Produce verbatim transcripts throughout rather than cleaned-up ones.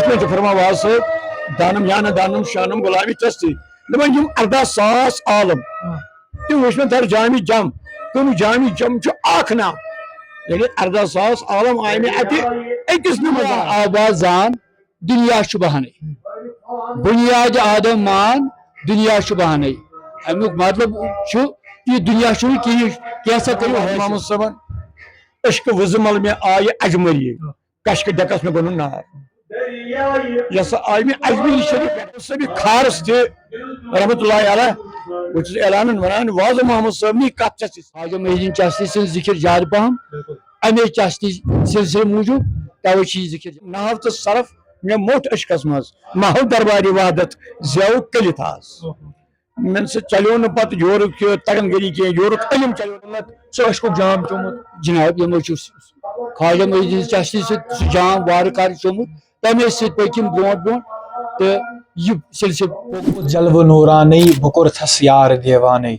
یِتھ کٔنۍ چھُ فرمان واز صٲب، دانم یانہ دانم شانم غلامی تستی۔ دپان یِم ارداہ ساس عالم، تِم وٕچھ مےٚ در جامع جم۔ تِم جامع جم چھُ اکھ ناو، یعنی ارداہ ساس عالم آمہِ اتہِ أکِس نمازِ۔ آباد زان دُنیا چھُ بہانٕے، بُنیاد آدم مان دُنیا چھُ بہانٕے۔ امیُک مطلب چھُ، یہِ دُنیا چھُنہٕ کِہیٖنۍ، کینٛژھا کٔرِو حٲصِل۔ محمد صٲبن عشقہٕ وٕزٕ مل مےٚ آیہِ اجمری، کشکہٕ ڈٮ۪کس مےٚ گوٚنُن نار۔ یۄس سۄ آیہِ مےٚ اجمیری شریف پٮ۪ٹھ، سۄ مےٚ خارس تہِ رحمتہ اللہ علیہ۔ بہٕ چھُس اعلانن ونان، واز محمد صٲبنی کتھ چھس یہِ۔ خواجہ محی الدین چشتی سٕنٛز ذکر زیادٕ پہم، امے چشتی سلسلہٕ موٗجوٗب توے چھُ یہِ ذکر۔ ناو تہٕ صرف مےٚ موٚٹھ عشقس منٛز، محو دربارِ وحدت زیوُک کٔلِتھ آز۔ مےٚ سۭتۍ چلیو نہٕ پتہٕ یورُک یہِ تگن گٔری کینٛہہ، یورُک علم چلیو نہٕ۔ ژٕ عشقُک جام چومُت؟ جناب، یِمو چھُ خواجہ محی الدین چشتی سۭتۍ سُہ جام وارٕ کارٕ چومُت، تمے سۭتۍ پٔکۍ یِم برونٛٹھ برونٛٹھ تہٕ یہِ سلسلہٕ۔ جلوٕ نورانٕے بہٕ کوٚرتھس یار دیوانٕے۔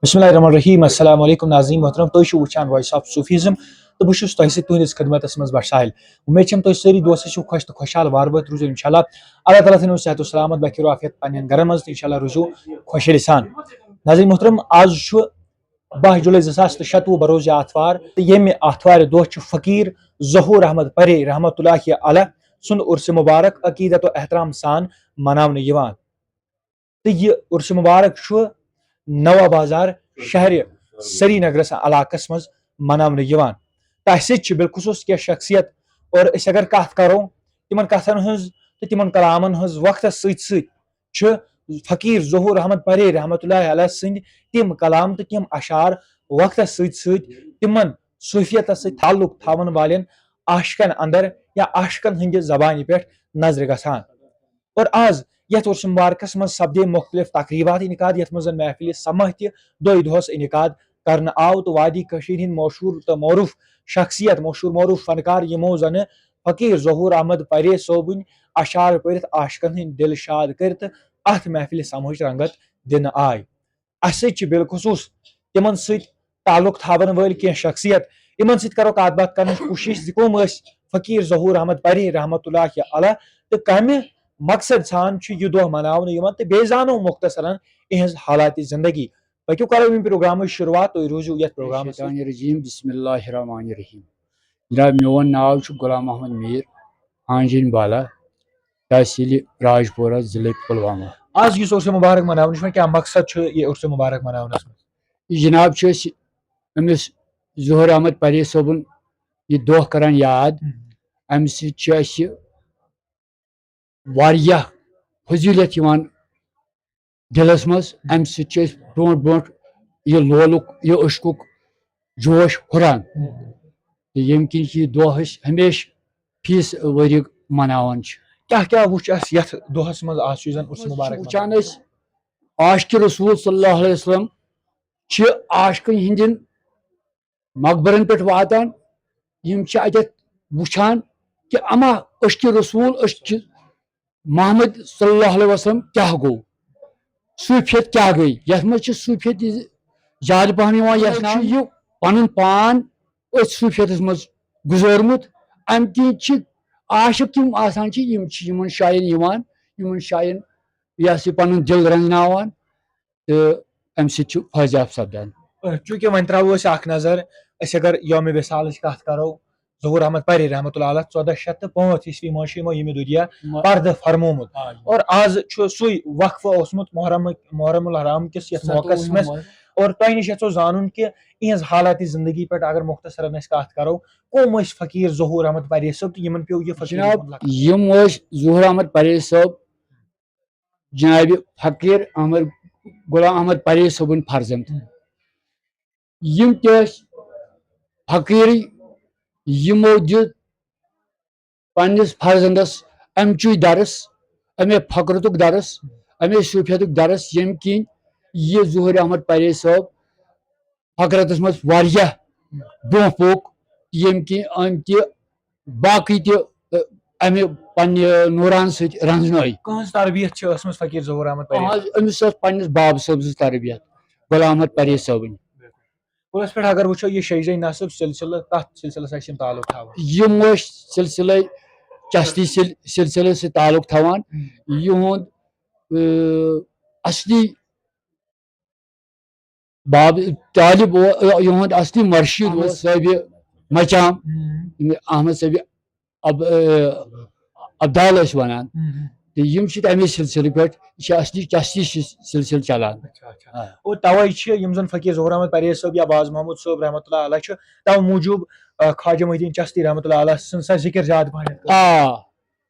بسم اللہ الرحمن الرحیم۔ السلام علیکم ناظرین محترم، تُہۍ چھِو وٕچھان Voice of Sufism تہٕ بہٕ چھُس تۄہہِ سۭتۍ تُہنٛدِس خدمتس منٛز بٹ ساحل۔ اُمید چھم تُہۍ سٲری دوست ٲسِو خۄش تہٕ خۄشحال، وارٕ وٲتۍ روٗزِو انشاءاللہ۔ اللہ تعالیٰ تھٲینو صحت و سلامت، بخیر و عافیت پننٮ۪ن گرن منٛز تہٕ انشاءاللہ روٗزِو خۄشحٲلی سان۔ ناظرین محترم، آز چھُ باہ جولائی زٕ ساس تہٕ شتوُہ، بروز آتھوار، تہٕ ییٚمہِ آتھوارِ دۄہ چھُ فقیٖر ظہور احمد پرے رحمتہ اللہ علیہ سُنٛد عرس مبارک عقیدت و احترام سان مناونہٕ یِوان۔ تہٕ یہِ عرس مبارک چھُ نوا بازار شہرِ سرینگرس علاقس منٛز مناونہٕ یِوان۔ تہٕ اَسہِ سۭتۍ چھِ بالخصوص کینٛہہ شخصیت، اور أسۍ اگر کتھ کرو تِمن کتھن ہٕنٛز تہٕ تِمن کلامن ہٕنٛز وقتس سۭتۍ سۭتۍ، چھِ فقیٖر ظہور احمد پرے رحمتہ اللہ علیہ سٕنٛدۍ تِم کلام تہٕ تِم اشعار وقتس سۭتۍ سۭتۍ تِمن صوفیتس سۭتۍ تعلق تھاون والٮ۪ن عاشقن اندر یا عاشقن ہٕنٛدِ زبانہِ پٮ۪ٹھ نظرِ گژھان۔ اور آز یتھ عرس مبارکس منٛز سپدے مختلف تقریبات انعقاد، یتھ منٛز زن محفلِ سماع تہِ دۄہے دۄہس انعقاد کرنہٕ آو تہٕ وادی کٔشیٖرِ ہٕنٛدۍ مشہوٗر تہٕ معروٗف شخصیت، مشہوٗر معروٗف فنکار، یِمو زنہٕ فقیٖر ظہور احمد پرے صٲبٕنۍ اشعار پٔرِتھ عاشقن ہٕنٛدۍ دِل شاد کٔرۍ تہٕ اتھ محفلِ سماعٕچ رنگت دِنہٕ آے۔ اسہِ سۭتۍ چھِ بالخصوص تِمن سۭتۍ تعلق تھاون وٲلۍ کینٛہہ شخصیت، یِمن سۭتۍ کرو کتھ باتھ کرنٕچ کوٗشش زِ کٕم ٲسۍ فقیٖر ظہور احمد پرے رحمتہ اللہ علیہ تہٕ کمہِ مقصد سان چھُ یہِ دۄہ مناونہٕ یِوان تہٕ بیٚیہِ زانو مختصرن اِہنٛز حالات زندگی۔ پٔکِو کرو ییٚمہِ پروگرامٕچ شروعات، تُہۍ روٗزِو یتھ پروگرامس سۭتۍ۔ الشیطان الرجیم، بسم اللہ الرحمن الرحیم۔ جناب، میون ناو چھُ غلام محمد میٖر، آنجین بالا، تحصیل راج پورہ، ضلع پلوامہ۔ آز یُس عرس مبارک مناونہٕ چھُ یِوان، کیٛاہ مقصد چھُ یہِ عرس مبارک مناونس منٛز؟ یہِ جناب چھُ أسۍ أمِس ظہور احمد پرے صٲبُن یہِ دۄہ کران یاد۔ ہم۔ امہِ سۭتۍ چھُ اَسہِ واریاہ فضیلت یِوان دِلس منٛز۔ امہِ سۭتۍ چھِ أسۍ برونٛٹھ برونٛٹھ یہِ لولُک، یہِ عشقُک جوش ہُران۔ ہم۔ تہٕ ییٚمہِ کِنۍ چھِ یہِ دۄہ أسۍ ہمیشہٕ فیس ؤریہِ مناوان چھِ۔ کیٛاہ کیٛاہ وُچھ اَسہِ یَتھ دۄہَس منٛز؟ آز چھُ یُس زَن عرس مُبارک وٕچھان مناونہٕ۔ أسۍ عاشقِ رسول صلی اللہ علیہ وسلم چھِ عاشقن ہٕنٛدٮ۪ن مقبرن پٮ۪ٹھ واتان، یِم چھِ اَتٮ۪تھ وٕچھان کہِ اما عشقِ رسول، عشقِ محمد صلی اللہ علیہ وسلم کیٛاہ گوٚو، صوٗفیت کیٛاہ گٔے، یَتھ منٛز چھِ صوٗفیت زیادٕ پَہَم یِوان یَتھ منٛز چھُ یہِ پَنُن پان أتھۍ صوٗفیتَس منٛز گُزٲرمُت۔ اَمہِ کِنۍ چھِ عاشق یِم آسان چھِ، یِم چھِ یِمَن جایَن یِوان، یِمَن جایَن یہِ ہسا یہِ پَنُن دِل رنٛگناوان تہٕ اَمہِ سۭتۍ چھُ فٲضیاب سپدان۔ چوٗنٛکہِ وۄنۍ ترٛاوو أسۍ اَکھ نظر، أسۍ اگر یومِ وِصالٕچ کَتھ کَرو، ظہور احمد پرے رحمتہ اللہ علیہ، ژۄدہ شیٚتھ تہٕ پانٛژھ عیسوی منٛز چھُ یِمو ییٚمہِ دُنیا مۄ-، پردٕ فرمومُت۔ آ، جی۔ اور آز چھُ سُے وقفہٕ اوسمُت محرم، محرم الحرام کِس یَتھ ستووُہمہِ موقعس منٛز۔ مۄہر۔ اور تۄہہِ نِش یَژھو زانُن کہِ یِہٕنٛز حالاتِ زندگی پٮ۪ٹھ اگر مختصراً أسۍ کَتھ کَرو، کٕم ٲسۍ فقیٖر ظہور احمد پرے صٲب تہٕ یِمن پیوٚو یہِ فقیٖر جناب، ہُنٛد لقب؟ یِم ٲسۍ ظہور احمد پرے صٲب، جناب فقیٖر احمد، غلام احمد پرے صٲبٕنۍ فرزند۔ ہم۔ یِم تہِ ٲسۍ فقیٖرٕے، یِمو دیُت پننِس فرزندس امچُے درس، امے فقرتُک درس، امے صوفیتُک درس، ییٚمہِ کِنۍ یہِ ظہور احمد پرے صٲب فقرتس منٛز واریاہ برونٛہہ پوٚک، ییٚمہِ کِنۍ أمۍ تہِ باقٕے تہِ، ٲ، امہِ پننہِ نوران سۭتۍ رنٛزنٲے۔ کٕہٕنٛز تربیت چھِ ٲسمٕژ فقیٖر ظہور احمد پرے؟ اہن حظ، أمِس ٲس پننِس بابہٕ صٲب سٕنٛز تربیت، غلام احمد پرے صٲبٕنۍ۔ کُلس پٮ۪ٹھ اگر وٕچھو، یہِ شیٚیہِ زَے نسب سلسلہٕ، کتھ سلسلس ٲسۍ یِم تعلق تھاوان؟ یِم ٲسۍ سلسلے چشتی سل-، سلسلس سۭتۍ تعلق تھاوان۔ ہم۔ یِہُنٛد، اۭں، اصلی باب، طالب او-، یِہُنٛد اصلی مرشد اوس صٲبِ مقام، ہم۔ احمد صٲبِ اب-، اۭں، ابدال ٲسۍ ونان۔ ہم۔ تہٕ یِم چھِ تَمے سلسلہٕ پٮ۪ٹھ، یہِ چھِ اصلی چشتی سل-، سلسلہٕ چلان۔ اچھا، اچھا۔ آ۔ اور توے چھِ یِم زن فقیٖر ظہور احمد پرہیز صٲب یا باز محمود صٲب رحمتہ اللہ علیہ چھِ، توٕ موٗجوٗب، آ، خواجہ محی الدین چشتی رحمتہ اللہ علیہ سٕنٛز سۄ ذِکِر زیادٕ پہن کران۔ آ،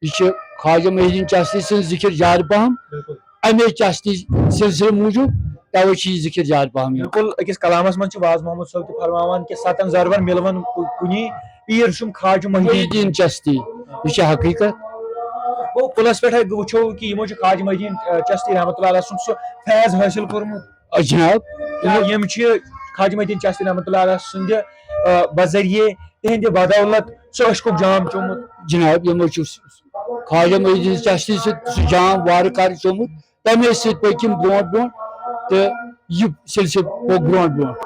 یہِ چھِ خواجہ محی الدین چشتی سٕنٛز ذِکِر زیادٕ پہم۔ بِلکُل۔ اَمے چشتی سلسلہٕ موٗجوٗب، توے چھِ یہِ ذِکِر زیادٕ پہم یِوان۔ بِلکُل، أکِس کلامس منٛز چھِ باز محمود صٲب تہِ فرماوان کہِ ستن ضربن مِلوَن کُ-، کُنی، پیٖر چھُم خواجہ محی الدین۔ محی الدین چشتی، یہِ چھِ حقیٖقت۔ گوٚو، پُلس پٮ۪ٹھ وٕچھو کہِ یِمو چھُ خواجہ محی الدین، آ، چشتی رحمتہ اللہ علیہ سُنٛد سُہ فیض حٲصِل کوٚرمُت۔ آ، جناب۔ یا یِم چھِ خواجہ محی الدین چشتی رحمتہ اللہ علیہ سٕنٛدِ، آ، بذریعے، تِہنٛدِ بدولت سُہ عشقُک جام چوٚمُت۔ جناب، یِمو چھُ خواجہ محی الدین چشتی سۭتۍ سُہ جام وارٕ کارٕ چوٚمُت، تَمے سۭتۍ پٔکۍ یِم برونٛٹھ برونٛٹھ تہٕ یہِ سلسلہٕ پوٚک برونٛٹھ برونٛٹھ۔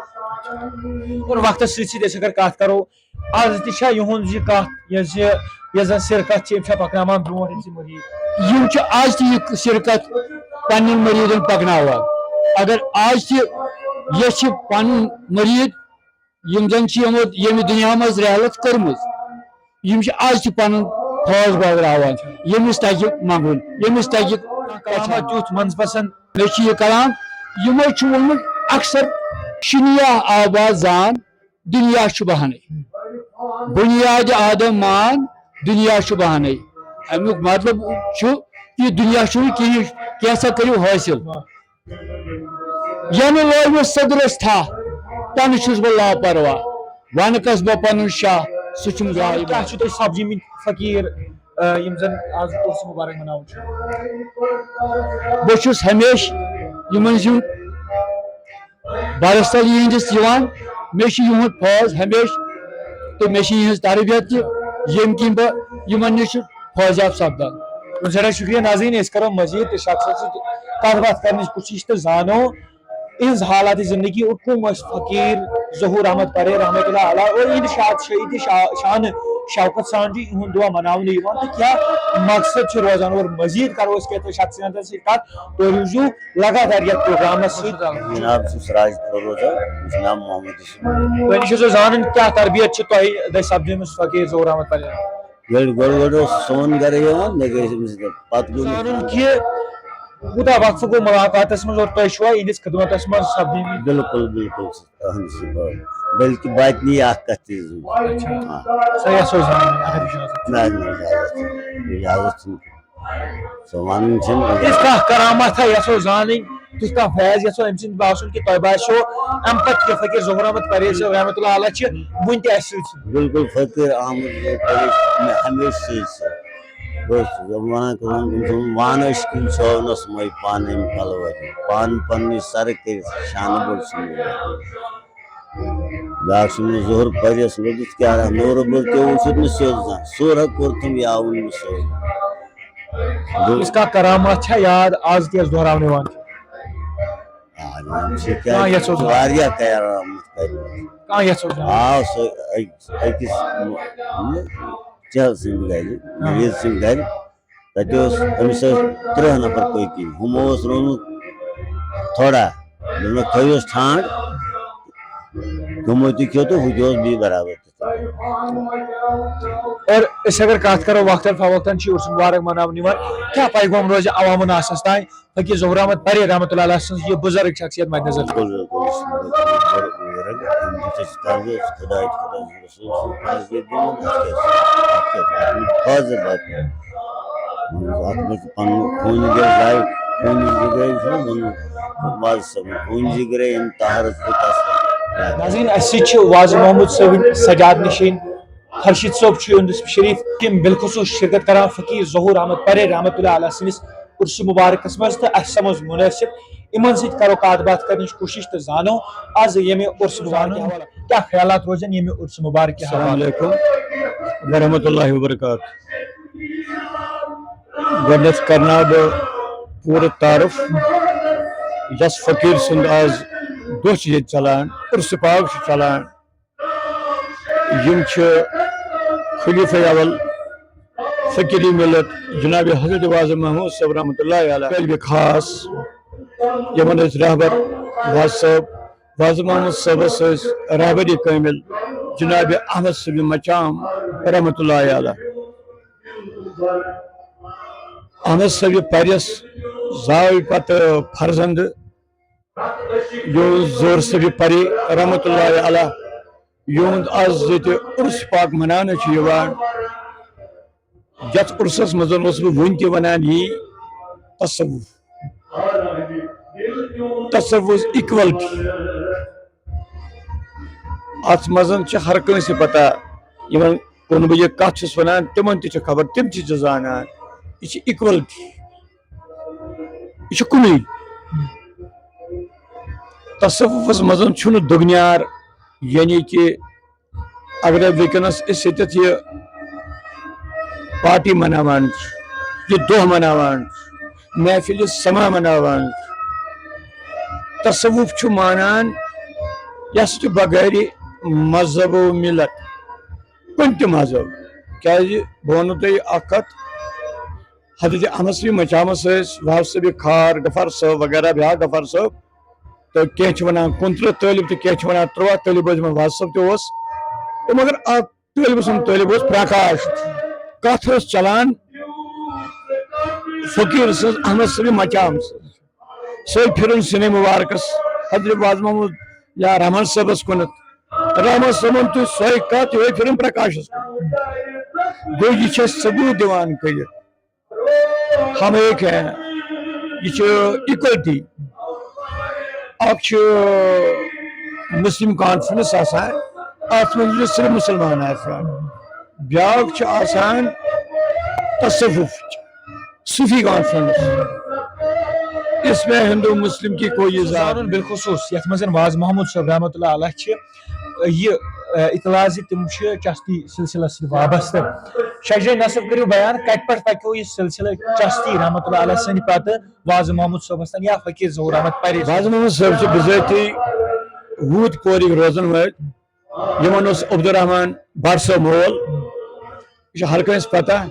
اور وقتس سۭتۍ سۭتۍ أسۍ اگر کتھ کرو، آز تہِ چھا یِہُنٛد یہِ کتھ، یۄس یہِ، یۄس زن سِرکتھ چھِ، یِم چھا پکناوان برونٛٹھ أمۍ سٕنٛدۍ مُریٖد؟ یِم چھِ آز تہِ یہِ سِرکتھ پننٮ۪ن مُریٖدن پکناوان۔ اگر آز تہِ یژھِ پنُن مُریٖد، یِم زن چھِ یِمو ییٚمہِ دُنیا منٛز رحلت کٔرمٕژ، یِم چھِ آز تہِ پنُن فٲض بٲگراوان، ییٚمِس تگہِ منٛگُن، ییٚمِس تگہِ کلامہ تیُتھ منٛز پسنٛد۔ مےٚ چھُ یہِ کلام، یِمو چھُ ووٚنمُت اکثر، شِنیا آباد زان، دُنیا چھُ بہانَے۔ بُنیادِ آدم مان، دُنیا چھُ بہانَے۔ اَمیُک مطلب چھُ، یہِ دُنیا چھُنہٕ کِہیٖنۍ، کینٛژھا کٔرِو حٲصِل۔ یَنہٕ لوے مےٚ صدرَس تھَپھ، تَنہٕ چھُس بہٕ لاپرواہ۔ وَنہٕ کَس بہٕ پَنُن شاہ، سُہ چھُم غایب۔ کیٛاہ چھُو تۄہہِ سَپدیمٕتۍ فقیٖر، آ، یِم زَن آز عُرس مُبارک مَناوان چھِ؟ بہٕ چھُس ہمیشہِ یِمَن ہُنٛد بَرَس تَل یِہِنٛدِس یِوان۔ مےٚ چھُ یِہُنٛد فٲض ہمیشہِ تہٕ مےٚ چھِ یِہِنٛز تربیت تہِ، ییٚمہِ کِنۍ بہٕ یِمَن نِش چھُس فٲضیاب سپدان۔ سٮ۪ٹھاہ شُکریہ ناظریٖن، أسۍ کَرو مٔزیٖد تہِ شخصَس سۭتۍ کَتھ باتھ کَرنٕچ کوٗشِش تہٕ زانو یِہٕنٛز حالات زندگی اور کٕم ٲسۍ فقیٖر ظہوٗر احمد پرے رحمتہ اللہ علیہ اور یِہِنٛدِ شاد شٲہی تہٕ شا-، شانہٕ شوکت سان چھُ یِہُنٛد دۄہ مَناونہٕ یِوان تہٕ کیٛاہ مقصد چھُ روزان۔ اور مٔزیٖد کَرو أسۍ کینٛژھن شخصیتَن سۭتۍ کَتھ، تُہۍ روٗزِو لگاتار یتھ پروگرامس سۭتۍ۔ جناب، بہٕ چھُس راج فیروز، مےٚ چھُ ناو محمد یوسف۔ وۄنۍ چھُس بہٕ زانُن، کیٛاہ تربیت چھِ تۄہہِ دٔسۍ سپدیمٕژ فقیٖر ظہوٗر احمد پرے؟ ییٚلہِ گۄڈٕ گۄڈٕ اوس سون گرٕ یِوان، مےٚ گٔے أمِس گرٕ۔ پتہٕ گوٚو مےٚ زانُن کہِ کوٗتاہ وقفہٕ گوٚو مُلاقاتس منٛز اور تۄہہِ چھُوا یِہنٛدِس خدمتس منٛز سپدیمٕتۍ؟ بِلکُل، بِلکُل، اہن سا، بِلکُل۔ بلکہِ باطنی اکھ کتھ تہِ زِ۔ اچھا۔ ہاں۔ سۄ یژھو زانٕنۍ، اگر اجازت چھُ۔ نہ، نہ، اجازت چھُنہٕ۔ اجازت چھُنہٕ۔ سُہ وَنُن چھُنہٕ۔ تِژھ کانٛہہ کرامت ہا یژھو زانٕنۍ، تِژھ کانٛہہ فیض یژھو أمۍ سٕنٛدِ باسُن کہِ تۄہہِ باسیو اَمہِ پتہٕ کہِ فقیٖر ظہوٗر احمد پرے صٲب رحمتہ اللہ علیہ چھِ وُنہِ تہِ اَسہِ سۭتۍ سۭتۍ۔ بِلکُل، فقیٖر احمد ظہوٗر پرے چھِ مےٚ ہمیشہِ سۭتۍ سۭتۍ۔ بہٕ اوسُس وَنان کہِ وَن-، وَن عشقٕنۍ چھٲونَس مَے پانہٕ أمۍ پَلوَن، پانہٕ پنٛنہِ سَرٕ کٔرِتھ شانہٕ بوٚڑ چھُ مےٚ۔ بیٛاکھ چھُ مےٚ ظہوٗر پَریَس لوٚگُس کیٛاہ رَنگ، نوٗرٕ بٔرۍ تہِ وُچھُتھ نہٕ سیوٚد زانٛہہ، سورہ کوٚرتھُم یاوُن نہٕ سیوٚد۔ یُس کانٛہہ کرامات چھا یاد آز تہِ اَسہِ دۄہراونہٕ یِوان چھِ؟ آ، یِوان چھِ کیٛازِ کانٛہہ یَژھو زانُن؟ واریاہ کرامات کَرِ۔ کانٛہہ یَژھو زانُن؟ آ، سُہ أکِس، أکِس چہل سٕنٛدِ گَرِ، آ۔ مریٖض سٕنٛدِ گَرِ۔ تَتہِ اوس أمِس ٲسۍ تٕرٛہ نفر پٔتۍ کِنۍ۔ ہُمو اوس روٚنمُت تھوڑا۔ دوٚپنَکھ، "تھٲیِوس ٹھانٛڈ۔" تِمو تہِ کھیوٚو تہٕ ہُہ تہِ اوس بیٚیہِ برابر تِتھَے۔ اور أسۍ اگر کَتھ کَرو، وقتاً فوقتاً چھِ عرس مبارک مناونہٕ یِوان۔ کیٛاہ پیغام روزِ عوام الناسَس تام فقیٖر ظہوٗر احمد پرے رحمتہ اللہ علیہ سٕنٛز یہِ بُزرگ شخصیت مدِ نظر؟ بِلکُل، بِلکُل، یہِ چھُ بُزرگ، بُزرگ، أمۍ دیُت اَسہِ قرض، خۄداے، خۄداے۔ حاضر بَتہٕ۔ اَتھ منٛز پَنُن خوٗن گٔے ضایع، خوٗن جِگرے چھُ وَنُن، واز صٲبُن خوٗن جِگرے یِم طاہرَس تہٕ تَس۔ ناظریٖن، اَسہِ سۭتۍ چھِ واز محمود صٲبٕنۍ سجاد نشین خورشید صٲب چھُ یِہُنٛد شریٖف، تِم بالخصوٗص شرکت کران فقیٖر ظہوٗر احمد پرے رحمتہ اللہ علیہ سٕنٛدِس عرس مبارکس منٛز، تہٕ اَسہِ سَمٕجھ مُنٲسِب یِمن سۭتۍ کرو کَتھ باتھ کرنٕچ کوٗشِش تہٕ زانو آز ییٚمہِ عرس مبارک حوالہٕ کیٛاہ خیالات روزن ییٚمہِ عرس مبارک کہِ السلام حوالہٕ۔ علیکم ورحمۃ اللہ وبرکاتہ۔ گۄڈٕنیتھ کرناو بہٕ پوٗرٕ تعارُف، یۄس فقیٖر سُنٛد آز دۄہ چھُ ییٚتہِ چلان، عرس پاک چھُ چلان۔ یِم چھِ خلیفہ اول فقیری ملت جناب حضرت واز محمود صٲب رحمۃ اللہ علیہ، طٲلبِ خاص، یِمن ٲسۍ رہبر واز صٲب، واز محمود صٲبس ٲسۍ رہبرِ کٲمل جناب احمد صٲب مچام رحمۃ اللہ علیہ۔ احمد صٲب پرس زاوِ پتہٕ فرزند یِہُنٛد زور صٲب پری رحمۃ اللہ علیہ، یِہُنٛد از ییٚتہِ عرس پاک مناونہٕ چھُ یِوان، یتھ عرسس منٛز اوسُس بہٕ وُنہِ تہِ ونان، یی تصوف، تصوف equality۔ اتھ منٛز چھِ ہر کٲنٛسہِ پتہ، یِمن کُن بہٕ یہِ کتھ چھُس ونان، تِمن تہِ چھِ خبر، تِم تہِ چھِ زانان، یہِ چھِ equality۔ یہِ چھُ کُنُے۔ تصوفس منٛز چھُنہٕ دُگنیار، یعنی کہِ اگر وٕنکیٚنس أسۍ ییٚتٮ۪تھ یہِ پارٹی مناوان چھِ، یہِ دۄہ مناوان چھِ، محفلِ سما مناوان چھِ، تصوف چھُ مانان یہِ ہسا چھُ بغٲرِ مذہب و ملت، کُنہِ تہِ مذہب۔ کیازِ بہٕ ونہٕ تۄہہِ اکھ کتھ، حضرت احمد صٲب مچامس ٲسۍ، وہاب صٲب کھار، غفار صٲب وغیرہ، بیاکھ غفار صٲب، تہٕ کینٛہہ چھِ ونان کُنترٕہ طٲلب تہٕ کینٛہہ چھِ ونان ترٛواہ طٲلب ٲسۍ، یِمن وہاب صٲب تہِ اوس۔ تہٕ مگر اکھ طٲلب سُنٛد طٲلب اوس پرکاش۔ کتھ ٲس چلان فقیٖر سٕنٛز، احمد صٲب مچام سٕنٛز۔ سۄے پھِرُن سِنے مُبارکس، حضرت واز محمود یا رحمان صٲبس کُنتھ۔ رحمان صٲبن تُج سۄے کتھ، یِہوٚے پھِرُن پرکاشس کُن۔ گوٚو، یہِ چھِ اَسہِ ثبوٗت دِوان کٔرِتھ۔ ہم ایک ہیں، یہِ چھُ equality۔ اکھ چھُ مسلم کانفرنس آسان، اتھ منٛز چھِ صرف مسلمان آسان۔ بیٛاکھ چھُ آسان تصوف، صوفی کانفرنس۔ اس میں ہندو مسلم کی کوئی اضافہ۔ زانُن بالخصوٗص یتھ منٛز واز محمود صٲب رحمتہ اللہ علیہ چھِ، یہِ، اَ، اطلاع زِ تِم چھِ چشتی سلسلس سۭتۍ وابستہٕ۔ شجرِ نسب کٔرِو بیان، کتہِ پٮ۪ٹھ پکیو یہِ سلسلہٕ چشتی رحمتہ اللہ علیہ سٕنٛدِ پتہٕ واز محمود صٲبس تام یا فقیٖر ظہور احمد پرے؟ واز محمد صٲب چھِ بذٲتی ووٗدۍ پورٕکۍ روزن وٲلۍ۔ یِمن اوس عبدالرحمان بٹ صٲب مول، یہِ چھُ ہر کٲنٛسہِ پتہ۔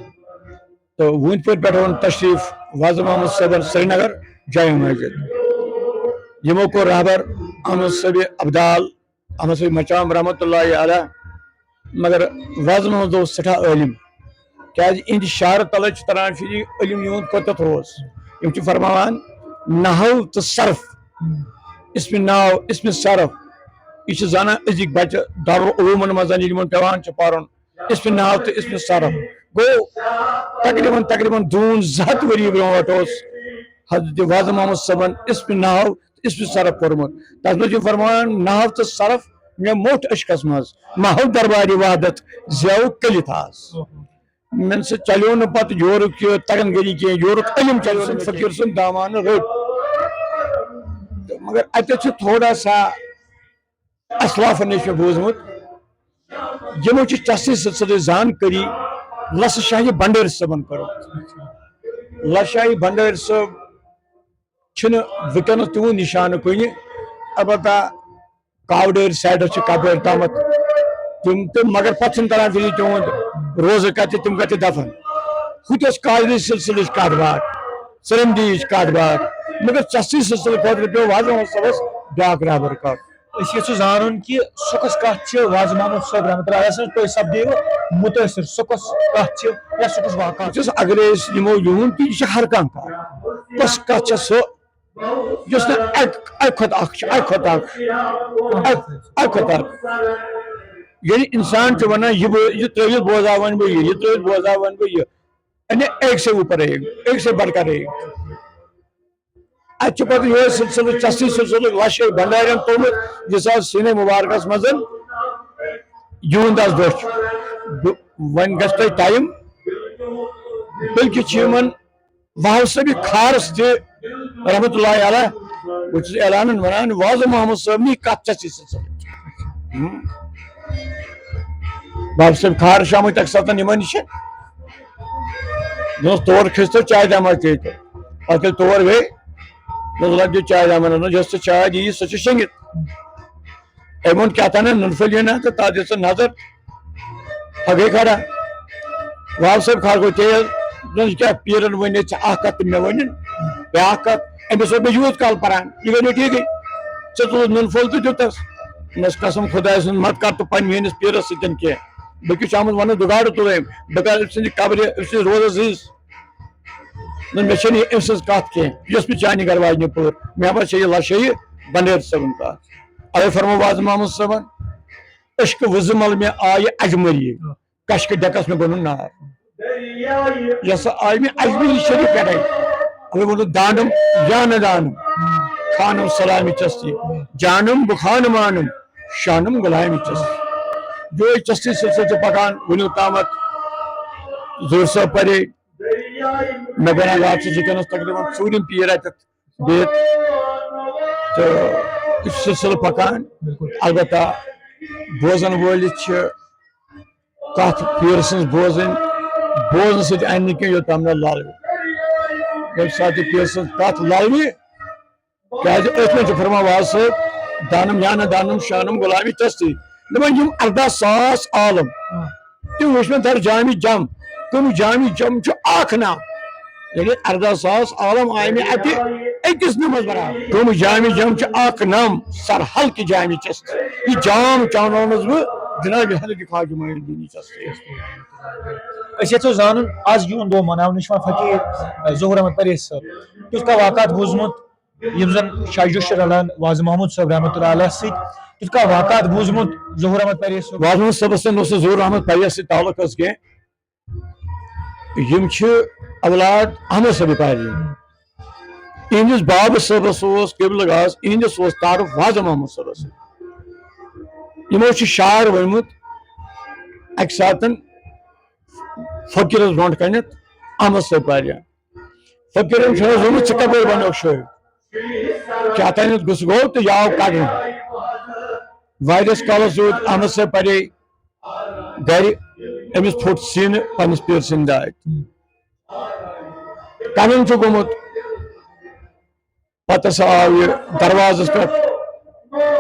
تہٕ ووٗدۍ پورِ پٮ۪ٹھ اوٚن تشریٖف واز محمد صٲبن سرینگر جامع مسجد۔ یِمو کوٚر رہبر احمد صٲب ابدال، احمد صٲب مچام رحمتہ اللہ علیہ۔ مگر واز محمد اوس سٮ۪ٹھاہ عٲلِم، کیازِ اِہِنٛدِ شعرٕ تلے چھُ تران فِکرِ عٲلِم یِہُنٛد کوٚت روز۔ یِم چھِ فرماوان، نحو تہٕ صرف، اسمِ ناو، اسمِ صرف، یہِ چھِ زانان أزِکۍ بچہٕ دارالعلومن منٛز ییٚلہِ یِمن پٮ۪وان چھُ پرُن۔ اسمِ ناو تہٕ اسمِ صرف۔ گوٚو تقریباً، تقریباً دوٗن زٕ ہتھ ؤری برونٛٹھ اوس حضرت واز محمد صٲبن اسمِ ناو تہٕ اسمِ صرف پوٚرمُت۔ تتھ منٛز چھِ فرماوان، ناو تہٕ صرف مےٚ موٚٹھ عشقس منٛز، محل دربارِ وحدت زیو کٔلِتھ آس۔ مےٚ سۭتۍ چلیو نہٕ پتہٕ یورُک یہِ تگن گٔری کینٛہہ، یورُک علم چلیو نہٕ، فقیٖر سُنٛد دامانہٕ رٔٹ۔ تہٕ مگر اتہِ چھُ تھوڑا سا اسلافن نِش مےٚ بوٗزمُت، یِمو چھِ چشتی سلسلٕچ زانکٲری لس شاہی بھنڈٲرۍ صٲبن کٔرمٕژ۔ لس شاہی بھنڈٲرۍ صٲب چھِنہٕ وٕنکیٚنس تِہُنٛد نِشانہٕ کُنہِ، البتہ کاوڈٲرۍ سایڈس چھِ کپٲرۍ تامتھ تِم تہٕ، مگر پتہٕ چھِنہٕ تران فِکرِ تِہُنٛد روزٕ کتہِ، تِم کتہِ دفن۔ ہُتہِ ٲس قادری سلسلٕچ کتھ باتھ، سرمدیٕچ کتھ باتھ، مگر چشتی سلسلہٕ خٲطرٕ پیوٚو واز محمد صٲبس بیاکھ رہبر کڑُن۔ أسۍ یژھو زانُن کہِ سُہ کۄس کتھ چھِ واز محمد صٲب رحمتہ اللہ علیہ سٕنٛز تُہۍ سپدیوٕ مُتٲثر، سُہ کۄس کتھ چھِ یا سُہ کۄس واقعہ؟ وٕچھ حظ، اگرے أسۍ نِمو یِہُنٛد تہِ، یہِ چھِ ہر کانٛہہ کتھ۔ کۄس کتھ چھےٚ سۄ، یۄس نہٕ اکہِ، اکہِ کھۄتہٕ اکھ چھِ، اکہِ کھۄتہٕ اکھ چھِ، اکہِ، اکہِ کھۄتہٕ اکھ۔ ییٚلہِ انسان چھُ ونان، یہِ بہٕ، یہِ ترٲوِتھ بوزاو وۄنۍ بہٕ یہِ، یہِ ترٲوِتھ بوزاو وۄنۍ بہٕ یہِ، یعنی ایک سے اوپر ایک، ایک سے بڑھ کر ایک۔ اتہِ چھُ پتہٕ یِہوٚے سلسلہٕ، چشتی سلسلہٕ لشے بھنڈارٮ۪ن تھوٚومُت، یُس آز سیٖنے مُبارکس منٛز یِہُنٛد آز دۄہ چھُ۔ بہٕ، وۄنۍ گژھِ تۄہہِ ٹایم، بلکہِ چھِ یِمن وہاب صٲبِ کھارس تہِ رحمتہ اللہ علیہ، بہٕ چھُس اعلانن ونان، واز محمد صٲب نی کتھ چشتی سلسلہٕ۔ ہم۔ وہاب صٲب کھار چھِ آمٕتۍ اکہِ ساتن یِمن نِش۔ دوٚپنَس، تور کھٔسۍتو چاے دامہ چیٚیِو۔ پتہٕ ییٚلہِ تور گٔے، دوٚپنَس، لَگ دِ چاے دامہ، دوٚپنَس، یۄس ژےٚ چاے دِیی، سۄ چھِ شیٚنگِتھ۔ أمۍ ووٚن، کیٛاہ تام نُنہٕ پھٔلۍ یِن نا، تہٕ تَتھ دِژ ژٕ نظر، ہۄ گٔے کھڑا۔ واب صٲب کھار گوٚو تیز، دوٚپُن، "یہِ کیٛاہ پیٖرن ؤنِتھ ژےٚ اکھ کتھ تہٕ مےٚ ؤنِن بیٛاکھ کتھ؟ أمِس اوس مےٚ یوٗت کال پران، یہِ گٔے نہٕ ٹھیٖکٕے۔ ژےٚ تُلُتھ نُن پھوٚل تہٕ دیُتس۔" مےٚ اوس قسم خۄداے سُنٛد، مت کر تہٕ پننہِ میٲنِس پیٖرس سۭتۍ کینٛہہ۔ بہٕ کیُتھ چھُ آمُت وننہٕ، دُگارٕ تُلہٕ أمۍ، بہٕ کرٕ أمۍ سٕنٛدِ قبرِ، أمۍ سٕنٛدِ روزس عزیز۔ نہ، مےٚ چھَنہٕ یہِ أمۍ سٕنٛز کتھ کینٛہہ، یۄس مےٚ چانہِ گرٕ واجنہِ پٔر۔ مےٚ باسے یہِ لشے یہِ بنڈٲرۍ صٲبُن کتھ۔ اوے فرموو وازٕ محمد صٲبن، "عشق وُزمل مےٚ آیہِ اجمری، کشکہٕ ڈٮ۪کس مےٚ بنُن نار۔" یۄس آیہِ مےٚ اجمری شریف پٮ۪ٹھے۔ اوے ووٚنُن، "دانم یا نہ دانم، خانم سلامی چستی، جانم بہٕ خان مانم، شانم غلامی چستی۔" جو چستی سلسلہٕ چھُ پکان وُنیُک تامتھ۔ ظہور صٲب پرے، مےٚ بناو راتھ چھِ وٕنکیٚنَس تقریباً ژوٗرِم پیٖر اَتٮ۪تھ بِہِتھ۔ تہٕ یہِ چھُ سلسلہٕ پکان۔ بِلکُل۔ البتہ بوزن وٲلۍ چھِ کتھ پیٖر سٕنٛز بوزٕنۍ، بوزنہٕ سۭتۍ اَنہِ نہٕ کینٛہہ یوٚتام نہٕ لالوِ۔ ییٚمہِ ساتہٕ یہِ پیٖر سٕنٛز کتھ لالوِ، کیازِ أتھۍ منٛز چھُ فرمان وازٕ صٲب، "دانم یا نہ دانم، شانم غلامی چستی۔" دپان یِم ارداہ ساس عالم، آ۔ تِم وٕچھ مےٚ در جامع جم۔ تِم جامع جم چھُ اکھ نام، یعنی ارداہ ساس عالم آیہِ مےٚ اتہِ أکِس نمبرس برابر۔ تِم جامع جم چھُ اکھ نام، سر حلقہٕ جامع چستی۔ یہِ جام چاوناونس بہٕ جناب حضرت خواجہ معین الدین چستی۔ أسۍ یژھو زانُن، از یِہُنٛد دۄہ مناونہٕ چھُ یِوان فقیٖر، ظہور احمد پرہیز صٲب۔ تیُتھ کانٛہہ واقعات بوٗزمُت یِم زن شاہ جوش چھِ رلان واز محمود صٲب رحمتہ اللہ علیہ سۭتۍ، تیُتھ کانٛہہ واقعات بوٗزمُت ظہور احمد پرہیز صٲب؟ واز محمود صٲبس سۭتۍ اوس نہٕ ظہور احمد پرہیز سۭتۍ تعلق حظ کینٛہہ۔ یِم چھِ اولاد احمد صٲب پارِ۔ یِہنٛدِس بابہٕ صٲبس اوس قبلہٕ گاز، یِہنٛدِس اوس تعارُف واز محمود صٲبس سۭتۍ۔ یِمو چھُ شعر ؤنمُت اکہِ ساتن فقیٖرس برونٛٹھ کنٮ۪تھ، احمد صٲب پارِ۔ فقیرن چھُ حظ ووٚنمُت، "ژٕ کپٲرۍ بنیوکھ شٲعر؟" کیٛاہ تانٮ۪تھ گوٚژھ گوٚو تہٕ یہِ آو کڑنہٕ۔ واریاہس کالس روٗد احمد صٲب پرے گرِ، أمِس پھوٚٹ سیٖنہٕ پننِس پیٖر سٕنٛدِ دادِ۔ کڑُن چھُ گوٚمُت۔ پتہٕ ہسا آو یہِ دروازس پٮ۪ٹھ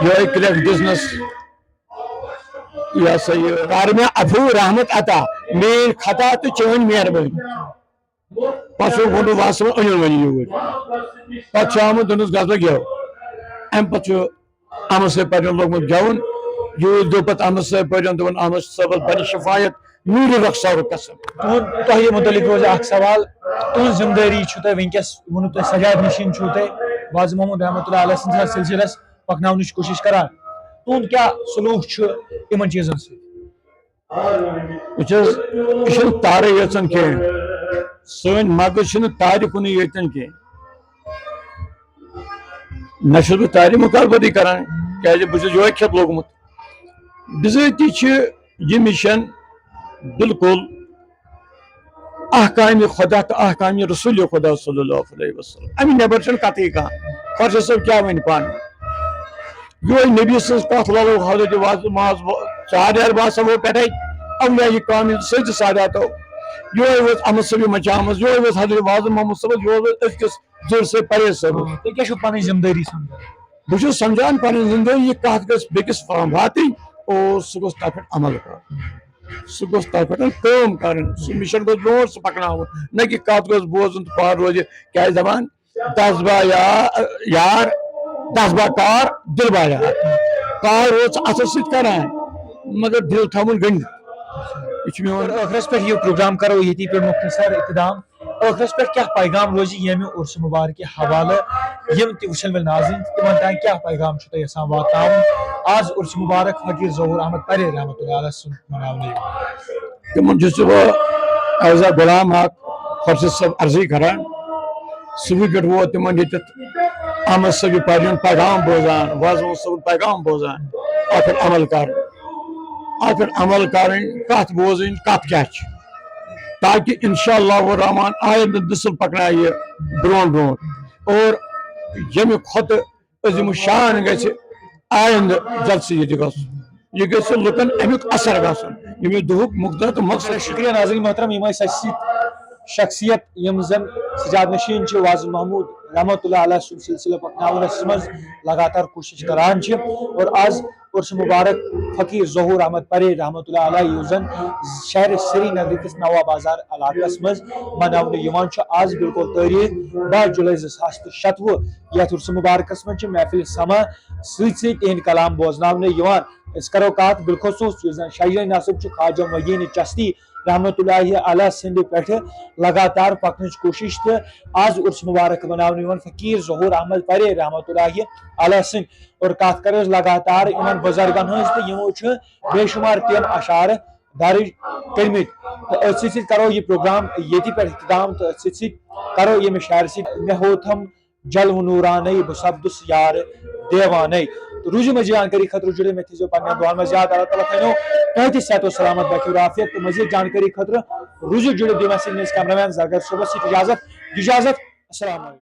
یِہوٚے کرٛٮ۪کھ دِژنس، یہِ ہسا یہِ، "کر مےٚ عفو رحمت عطا، میٲنۍ خطا تہٕ چٲنۍ مہربٲنی۔" پتہٕ چھُ ووٚنمُت، "وَس وۄنۍ أنِو وۄنۍ یوٗرۍ۔" پتہٕ چھُ آمُت، دوٚپنَس، "گژھ وۄنۍ گٮ۪و۔" اَمہِ پتہٕ چھُ احمد صٲب پَرٮ۪ن لوگمُت گٮ۪وُن۔ یوٗرۍ دوٚپ پتہٕ احمد صٲب پَرٮ۪ن، دوٚپُن، "احمد صٲبَس بَنہِ شفایت نوٗرِ رخسارُک قسم۔" تُہُنٛد، تۄہہِ مُتعلِق روزِ اَکھ سوال۔ تُہٕنٛز ذِمہٕ دٲری چھُ تۄہہِ وٕنکیٚس، ووٚنوُ تۄہہِ، سجاد نِشیٖن چھُو تۄہہِ، واز محمود رحمتہ اللہ علیہ سٕنٛدِس سلسلس پکناونٕچ کوٗشِش کران۔ تُہُنٛد کیٛاہ سلوٗک چھُ یِمن چیٖزن سۭتۍ؟ وٕچھ حظ، یہِ چھُنہٕ تارے یٲژَن کینٛہہ۔ سٲنۍ مغز چھِنہٕ تارِ کُنُے یٲژَن کینٛہہ۔ نہ چھُس بہٕ تارِ مُخالفتٕے کران، کیازِ بہٕ چھُس یِہوٚے کھٮ۪تھ لوٚگمُت۔ بِذٲتی چھِ یہِ مِشن بالکل احکامِ خدا تہٕ احکامِ رسولِ خدا صلی اللہ علیہ وسلم۔ اَمہِ نٮ۪بر چھَنہٕ کَتھٕے کانٛہہ۔ خۄجہ صٲب کیٛاہ وَنہِ پانہٕ؟ یِہوٚے نبی سٕنٛز کَتھ لَلو حضرت واز-، ماز و-، سادات باسو پٮ۪ٹھَے اولیاء کامل سٕنٛدِ ساداتو۔ یِہوٚے وٲژ احمد صٲبہِ مچامٕژ، یِہوٚے وٲژ حضرت واز محمد صٲبَس، یِہوٚے وٲژ أزکِس ظہور صٲب پرہیز صٲبَس۔ تُہۍ کیٛاہ چھُو پَنٕنۍ ذِمہٕ دٲری سَمجھان؟ بہٕ چھُس سَمجھان پَنٕنۍ ذِمہٕ دٲری، یہِ کَتھ گٔژھ بیٚکِس فارم واتٕنۍ اور سُہ گوٚژھ تَتھ پٮ۪ٹھ عمل کَرُن۔ سُہ گوٚژھ تَتھ پٮ۪ٹھ کٲم کَرٕنۍ، سُہ مِشن گوٚژھ برونٛٹھ سُہ پَکناوُن، نہ کہِ کَتھ گوٚژھ بوزُن تہٕ پَتہٕ روزِ، کیٛازِ دَپان، "دَس با یا-، یار، دَس با کار، دِل با یار۔" کار اوس اَتھَس سۭتۍ کَران، مگر دِل تھاوُن گٔنٛڈِتھ۔ یہِ چھُ میون۔ اور ٲخرس پٮ۪ٹھ یہِ پروگرام کرو ییٚتی پٮ۪ٹھ مختصر اختتام۔ ٲخرس پٮ۪ٹھ کیٛاہ پیغام روزِ ییٚمہِ عرسہِ مبارکہِ حوالہٕ، یِم تہِ وٕچھن وٲلۍ ناظریٖن چھِ، تِمن تام کیٛاہ پیغام چھُ تۄہہِ یژھان واتناوُن آز عرسہِ مبارک فقیٖر ظہور احمد پرے رحمتہ اللہ علیہ سُنٛد مناونہٕ یِوان؟ تِمن چھُس بہٕ ایز اے غلام حق خۄرشید صٲب عرضٕے کران۔ صُبحٕکۍ پٮ۪ٹھ ووت تِمن ییٚتٮ۪تھ احمد صٲبہِ پرنُن پیغام بوزان، وازوان صٲبُن پیغام بوزان، اتھ پٮ۪ٹھ عمل کرُن، اتھ پٮ۪ٹھ عمل کرٕنۍ، کتھ بوزٕنۍ، کتھ کیٛاہ چھِ، تاکہِ انشاءاللہ الرحمن آیندٕ نسل پکنایہِ برونٛٹھ برونٛٹھ اور ییٚمہِ کھۄتہٕ عظیم الشان گژھِ آیندٕ جلسہٕ ییٚتہِ گژھُن۔ یہِ گژھِ لُکن امیُک اثر گژھُن، ییٚمہِ دُہُک مقدر تہٕ مقصد چھُ۔ شُکریہ ناظرین محترم، یِم ٲسۍ اَسہِ سۭتۍ شخصیت یِم زن سجاد نشین چھِ، واز محمود رحمت اللہ علیہ سُنٛد سلسلہٕ پکناونس منٛز لگاتار کوٗشش کران چھِ، اور آز عرس مبارک فقیر ظہور احمد پرے رحمت اللہ علیہ، یُس زن شہر سرینگر کِس نواب بازار علاقس منٛز مناونہٕ یِوان چھُ، آز بالکل تٲریخ باہ جولائی زٕ ساس تہٕ شتوُہ، یتھ عرس مبارکس منٛز چھِ محفل سما سۭتۍ سۭتۍ تِہنٛدۍ کلام بوزناونہٕ یِوان۔ أسۍ کرو کتھ بالخصوص یُس زن شجرِ نصب چھُ خواجہ معین چشتی رحمت اللہ علیہ سٕنٛدِ پٮ۪ٹھٕ لگاتار پکنٕچ کوٗشش تہٕ آز عرس مبارک مناونہٕ یِوان فقیر ظہور احمد پرے رحمت اللہ علیہ سٕنٛدۍ۔ اور کتھ کرو أسۍ لگاتار یِمن بزرگن ہٕنٛز تہٕ یِمو چھُ بے شمار تِم اشعار درج کٔرمٕتۍ۔ تہٕ أتھۍ سۭتۍ سۭتۍ کرو یہِ پروگرام ییٚتی پٮ۪ٹھ اختتام تہٕ أتھۍ سۭتۍ سۭتۍ کرو ییٚمہِ شعرٕ سۭتۍ مےٚ ہوتھم جلوٕ نوٗرانَے بہٕ سپدُس یار دیوانَے۔ تہٕ روٗزِو مٔزیٖد جانکٲری خٲطرٕ جُڑِتھ، مےٚ تھٲیزیو پننٮ۪ن دُعن منٛز یاد۔ اللہ تعالیٰ تھٲینو تۄہہِ تہِ صحت و سلامت، بخیر و عافیت۔ تہٕ مٔزیٖد جانکٲری خٲطرٕ روٗزِو جُڑِتھ، دِیِو مےٚ سۭتۍ میٲنِس کیمرہ مین زرگر صٲبَس سۭتۍ اجازت۔ اجازت۔ السلام علیکم۔